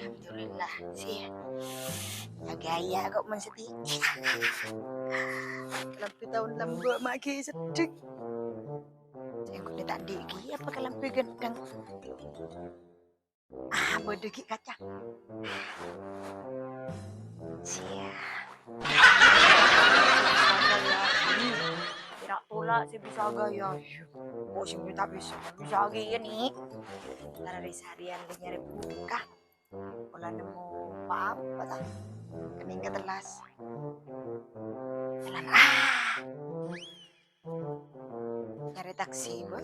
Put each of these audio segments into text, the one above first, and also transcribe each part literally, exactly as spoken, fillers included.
Alhamdulillah, sih. Agak iya kok, Mas, sedih. Lebih tahun lembek, mak, ki sedih. Sing kudu tak diki apa kalambi gendeng. Ah, bodoh ki kaca. Sia. Kira tolak sih bisa gaya. Kok sih tak bisa? Bisa gaya nih. Karena di seharian dia nyari buka. Pola nemu apa-apa ta? Kening ke telas. Jalan ah. Nyari taksi, Bu.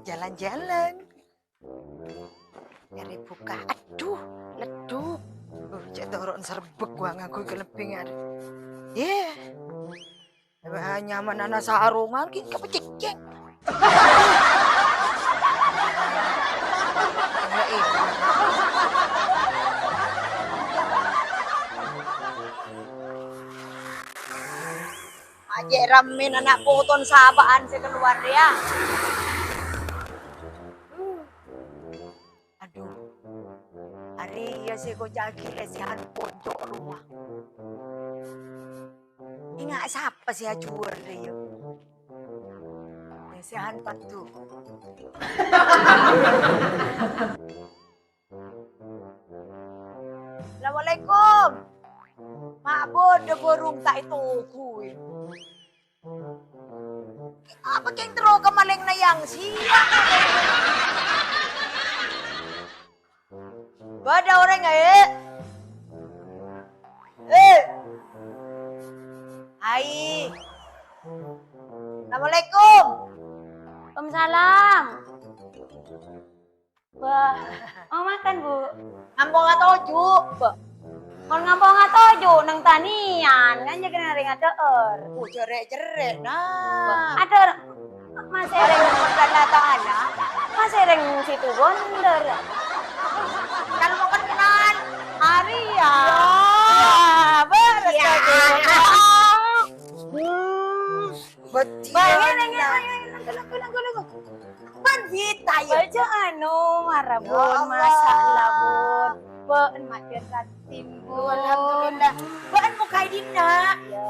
Jalan-jalan. Nyari buka. Aduh, leduk. Uh, cek toron serbek gua nganggo kelempingan. Ye. Nyaman ana sarungan ki kepecekcek. Ajek ramen anak poton sabaan se keluar ya. Aduh. Arèya sè koca'aghi lèsèhan pojok rowa. Enga' sapa sè ajhuwâl rèya? Lèsèhan paddhu. Assalamualaikum. Ma' bâdâ bârung ta' ètoguwi. Apa kèng terro ka malèngnga yang sia? Bâdâ orèng, eh? Eh. Ai. Assalamualaikum. Waalaikumsalam. Wah, mau makan, Bu? Ngampong atoju, Bu. Mon ngampong atoju, neng tanian, kan jâgâna rèng adhâ'âr. Bu, jhârè'-jhârè', nah. Adhâ'âr, masè rèng Allah Ta'ala. Masè rèng situ bhender. Kan mau kenal. Arèya. Ya, beres ya. Bâdhi. Bâ'en, bâ'en, bâ'en, bâ'en, bâ'en, bâ'en. Bâ'en Vita, ya? Bâ'en anu, mara, Bun, masalah, Bun. Bâ'en majân raddhin, Bun. Alhamdulillah. Bâ'en moghâ è dinna'. Iya.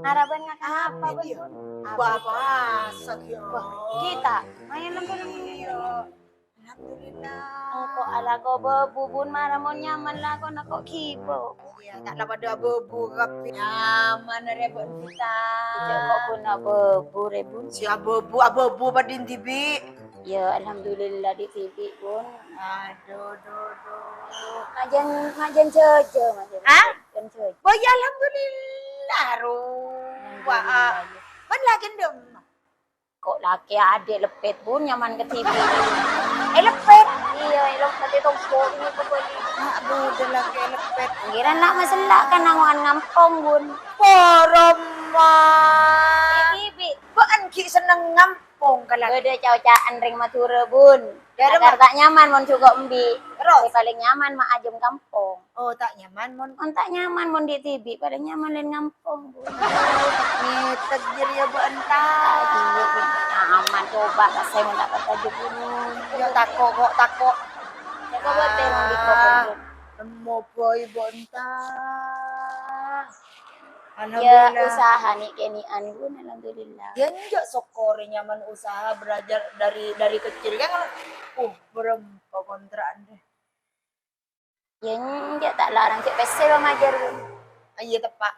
Mara bâ'en ngakan apa, Bun? Apa, masak, ya? Wah, kita. Mayan lempeng ini, ya. Alhamdulillah. Engko' alako bâbu, Bun, mara mon nyaman lakona ko' ghibâ. Iyâ, ta' la padâ abâbu kabbhi. Nyaman arè bâ'en kita. Iyâ, ko' Bun abâbu rè, Bun. Sè abâbu, abâbu padâ dhibi'. Iyâ, alhamdulillah, dhi' dhibi', Bun. Aduh, duh, duh. Majân, majân jâjâ, majân. Hah? Majân jâjâ. Oh, iyâ, alhamdulillah, ro. Alhamdulillah, iyâ. Bâ'en lakèna dâ' emma? Ko' lakè adhi' leppet, Bun, nyaman kadhibi'. Eh, leppet? Iyâ, eh, leppet è tompo' ini kembali. Mak, bâdâ lakè leppet. Pangeran la' masella' kan nango'an ngampong, Bun. Poroma. Kadhibi'. Bâ'en ghi' senneng ngampong, kala. Bâdâ ca'-oca'an rèng Madhurâ, Bun. Dâremma? Agar ta' nyaman mon jhuko' embi'. Terros? Sè palèng nyaman ma' ajâm kampong. Oh, ta' nyaman mon. Mon ta' nyaman mon dhi' dhibi', palèng nyaman lèn ngampong, Bu. Aduh, ngètèk jârèya bâ'en ta'. Aduh, nyaman coba, rasanya mon ta' kata jârèya, Bu. Ya, tako' kok, tako'. Tako' bâtèn mon dhi' kok, Bu. Nemmo bhâi bâ'en ta'. Ya, alhamdulillah. Usaha ni' kènè'an, Bu, alhamdulillah. Ya, enjâ' sokkorè nyaman usaha belajar dari, dari kecil, kan? Uh, bârâmpa kontra'an, deh. Ya, enjâ', ta' larang cè' pèssè lo majâr, Bu. Iyâ, teppa'.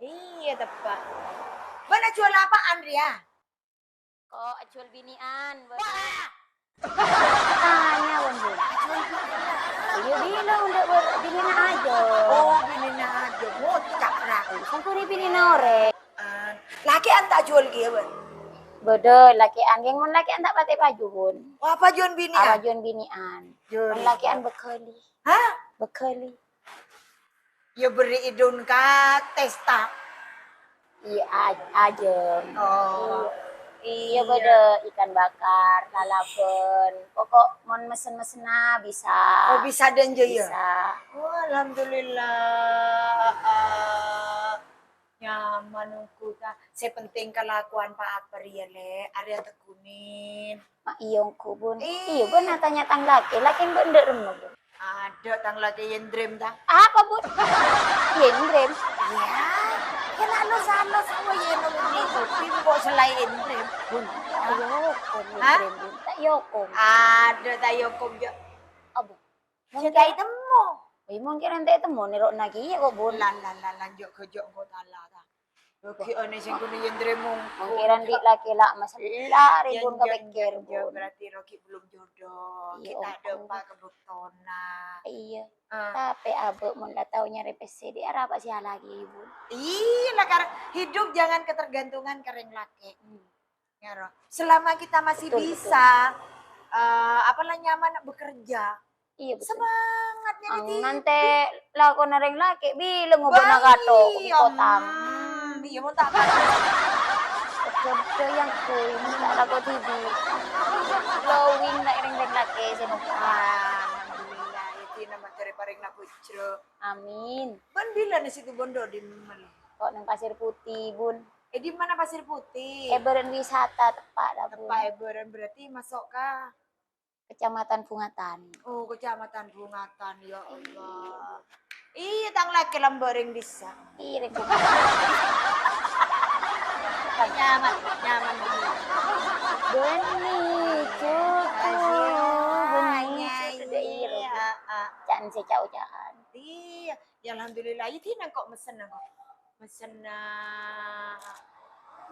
Iyâ, teppa'. Bâ'en ajhuwâl apa'an rèya? Ko' ajhuwâl binè'an, Bu. Wah! Tanya, Bun, Bu. Ajhuwâl binè'an. Iyâ, bilang, undâ', Bu, binè'na ajâm. Oh, binè'na ajâm. Oh, cakra. Sangkorè binè'na orèng. An, lakè'an ta' ajhuwâl kèya, Bun? Bâdâ, lakè'an. Kèng mon lakè'an ta' patè paju, Bun. Oh, apa ajhuwâl binè'an? Apa ajhuwâl binè'an. Jârèya. Mon lakè'an bhâghâli. Hah? Bhâghâli. Ya, bherri'i dun ka testa. Iyâ, aj-, ajâm. Oh. Iyâ, iyâ, bâdâ ikan bakar, lalabân. Pokok mon mesen-mesenna bisa. Oh, bisa dânjâ, ya? Bisa. Oh, alhamdulillah. Ah, ah. Nyaman ongghu, ta. Sè penting kalakowan pa' apa rèya, Lè'? Arèya tegghunin. Ma' iyâ ongghu, Bun. Iyâ, Bun, atanya tang lakè. Lakè bâ'na dâ' remma, Bun? Adâ' tang lakè Yendrem, ta. Apa, Bun? Yendrem? Iyâ. Kèng alus-alus, apa Yendrem itu? Pimpo selain Yendrem, Bun. Ayo, hukum Hah? Yendrem, Bun. Ta' iyâ hukum. Adâ' ta' iyâ hukum, jâ. Apa? Sè ta' ètemmo. Wih, mungkin ente temmo ni ro'na kèya kok, Bun. Lan, lan, lan, lan, jok, jok, engko' tala, ta. Oke, aneh sing kuno Yendrem mungkin. Mungkin di' lakè la' masella, Bun, kepikir, Bun. Berarti Rocky belum jodoh. Iyâ, Kita ada apa kebektonan. Iyâ. Ah. Tapè abâ' mon la tao nyarè pèssè, di' arapa sè alakè, Bun? Iyâ, lah, kar-, hidup jangan ketergantungan ka rèng lakè. Hmm. Ngaro. Selama kita masih Betul, betul. bisa, eh, apa lah, nyaman bekerja, Iyâ, betul. Semangatnya Ang dititik. Nante lakona rèng lakè, bilâ ngobâna Bâi, katho, kotang. Hmm, iyâ, mon ta' katho. Jodoh yang kui, mon ta' lako dhibi'. Glowing na' rèng-rèng lakè sè nopa. Alhamdulillah, itu nama dari paring nak bujro. Amin. Bun, bilâ nè situ Bondo di mana? Kok neng Pasir Putih, Bun. Eh, di mana Pasir Putih? È bârân wisata teppa' dah, Bun. Teppa' è bârân berarti masuk ka Kecamatan Bungatan. Oh, Kecamatan Bungatan, ya Allah. Iyâ, tang lakè lambâ' rèng dissa. Iyâ, rèng Bungatan. Nyaman, nyaman bânnè. Bânnè, cukup. Bânnè, cukup. Iyâ, ah. Can sè ca'u-ca'an. Iyâ, ya alhamdulillah. Iyâ, dinah kok mesen kok. Mesen, eh,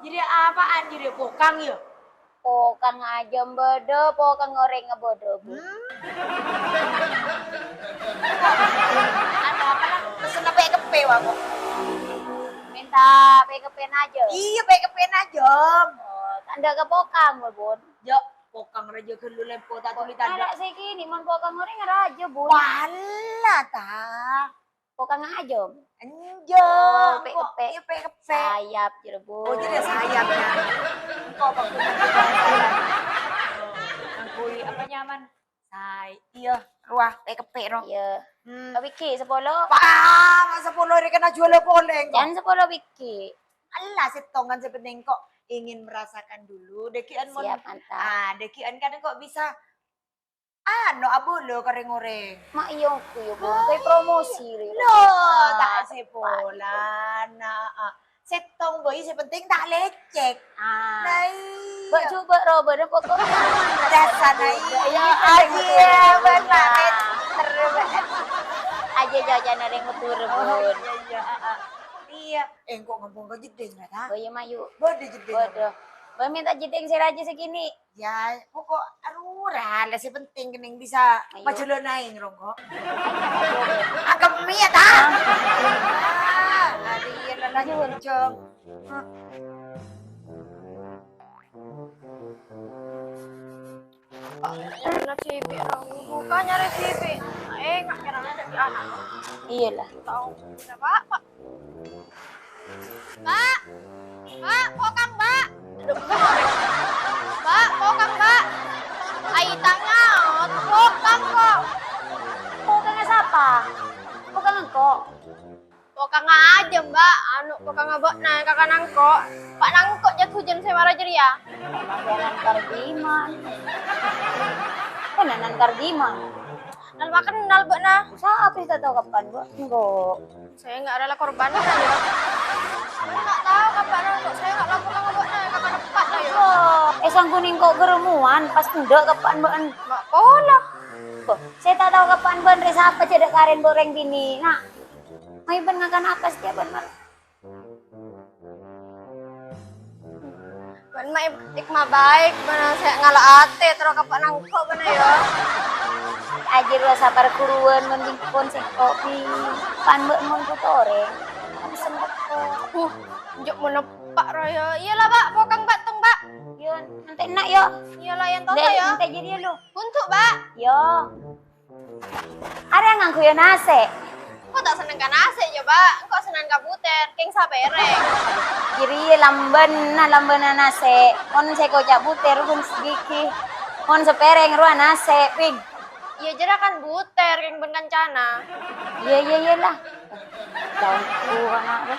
jadi apaan jadi pokang ya? Pokang ajâm bâdâ, pokang orèng bâdâ, Bu. Hmm? Anu apa lah? Mesen apa ya kepe, Wak, kok? Minta pe kepen aja. Iya, pe kepen aja. Oh, tanda ke pokang, Bu. Yo, pokang raja gelu lempo tak tuli tanda. Anak saya kini, mon pokang orèng raja, Bu. Wala, ta. Pokang ajâm? Enjâ', oh, pe-kepe. Iya, pe-kepe. Sayap, jârèya, Bu. Oh, jadi sayap, ya. Engko' apa gunanya sayap? Ngangguy apa nyaman? Say-, iya, rowa, pe-kepe, ro. Iya. Hmm. Bighi', sapolo. Wah, ma' sapolo rè kèna juwâlâ polè, engko'. Can sapolo bighi'. Allah, sèttongan sè penting engko' ingin merasakan dulu. Dâgghi'ân mon, siap, mantap. Ah, dâgghi'ân kan engko' bisa Anu, abâlâ ka rèng-orèng. Ma' iyâ ongghu yâ, Bu. Kaè promosi rè. Lho, ta' sè polana, a. Sèttong bhâi sè penting ta' lècèk. Ah. Lah, iyâ. Bâ' jhubâ' robâna pokok nyaman. Dasana iyâ, iyâ, aji, ya, bân, Pak. Pinter, Pak. Aja jajana rèng Madhurâ, Bu. Oh, iyâ, iyâ, a, a. Iyâ, engko' ngompong ka jeddhing, ta? Oh, iyâ, mayu. Bâdâ jeddhing. Bâdâ. Bâ, minta jeddhing sè rajâ sè kènè'. Ya, pokok, aduh, ra, la sè penting kènèng bisa, ayo, majhâlâna aèng, rongko. Akemmi ya, ta? Ah, ari ya, la, la, nyonjong. Hah? Nyarè cibi', rong. Buka nyarè cibi'. Eh, nggak kira ada di anak. Iyalah. Tahu, udah apa? Mbak! Mbak, pokang, Mbak! Aduh, Mbak, pokang, Mbak! Ai, ta' nyaot, pokang kok! Pokangnya sapa? Pokang engko'? Pokang aja, Mbak. Anu, pokang bâ'na, kaka nangko'. Pa' nangko' jhât hujân sè mara jârèya. Nangkar diman? Kena nangkar diman? Nal ma' kennal bâ'na. Sapa sè ta' tao kapan, Bu? Engko'. Saya nggak rela korban, ya. Saya nggak tahu kapan kok saya nggak lapor sama bâ'na, kapan tepat lah, ya. Eh, sangguni engko' geremuan, pas endâ' kapan bâ'en. Mak pola. Bo, saya ta' tao kapan bâ'en, rè sapa cedek karen boreng bini, nak. Mai bâ'en ngakan apa setiap bâ'en mal? Bâ'en ma' ik-, ikma baik, bâ'en sè ngala' atè, terro ka pa' nangko' bâ'en, ya. Ajir wa sapar kuruan, mon bingkon sè kopi. Pan bâ'en mon putorè. Kan sembeko. Huh, njuk mon neppa' raya. Iyalah, Pak, pokang, Pak, tong, Pak. Yo, nanti enak, yo. Iyalah, yang tonton, ya. Nanti jadi lu. Untuk, Pak. Yo. Arèya ngangghuy nasè'. Engko' ta' senneng ka nasè', jhâ', Pak. Engko' senneng ka butèr, kèng sapèrèng. Jârèya lambâna, lambâna nasè'. Mon sè koca' butèr, bun sagighi. Mon sapèrèng rowa nasè', ping. Iyâ, jârèya kan butèr, kèng bân kancana. Iyâ, iyâ, iyâ lah. Daun kurang apa?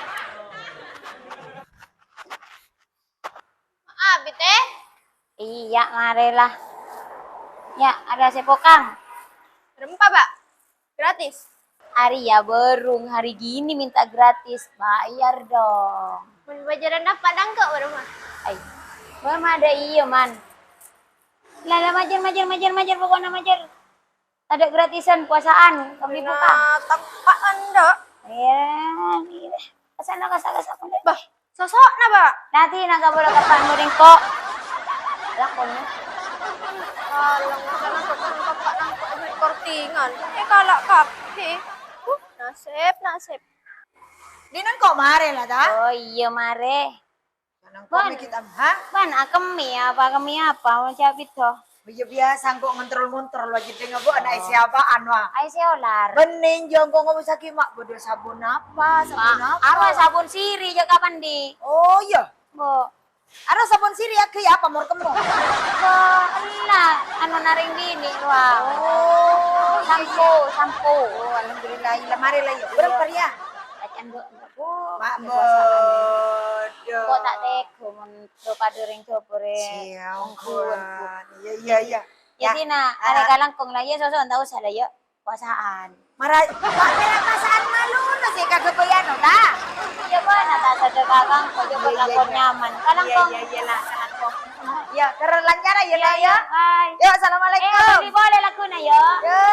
Abit, eh? Iyâ, marè la. Yâ, arèya sè pokang. Rempa, Pak. Gratis. Arèya bârung hari gini minta gratis, bayar dong. Mon bâjârân apa dangko bârung, Pak? Ai. Bâ, ma' dâ' iyâ, Man. La, la, majâr, majâr, majâr, majâr, pokokna majâr. Tadâ' gratisan, puasaan, kami buka. Nah, tempat anda. Iyâ, iyâ. Ka sana, ka sana, ka sana. Bah, sosokna, Pak. Nanti nang kabur kapan mau dengko. Lakon. Alang, sana kok nang tempat nang kok duit kortingan. Eh, kala' kabeh. Huh, nasib, nasib. Di nang kok marè la, ta? Oh, iyâ, marè. Nang Ban. Komik kita, ha? Ban, akemmi apa? Akemmi apa? Mau jawab itu. Iya, biasa engko' ngontrol-ngontrol lagi dengan bu anak siapaan, wah. Ai, sè olar. Bening, jongko ngomong sakit, Mak. Bodoh, sabun apa? Sabun apa? Apa sabun siri, ya, kapan, Di? Oh, iya. Bu. Ada sabun siri ya, kayak apa, mor kemo? Bu, enna', anu, naring bini, wah. Oh, iya, sampo, iya. Sampo. Oh, alhamdulillah, iya, mari lah, iya. Berapa ya? Kacan, Bu. Mak, bodoh. Kok ta' tega mon do padha rèng jhâbhârè. Siang, Bu. Iya, iya, iya. Jadi, nah, arè kalangkong la, ya, sosok ta' osa la, ya. Puasaan. Mara, Mak, kira perasaan malu, no, sih, kagak bayar, no, ta? Iya, Bu, nah, ta' sadâ kakang, kok jhâbhârè lakon nyaman. Kalangkong. Iya, iya, lah, kalangkong. Ya, terus lancar ya, Nak, ya. Hai. Yo, assalamualaikum. Eh, boleh lagu, nah, ya. Ya.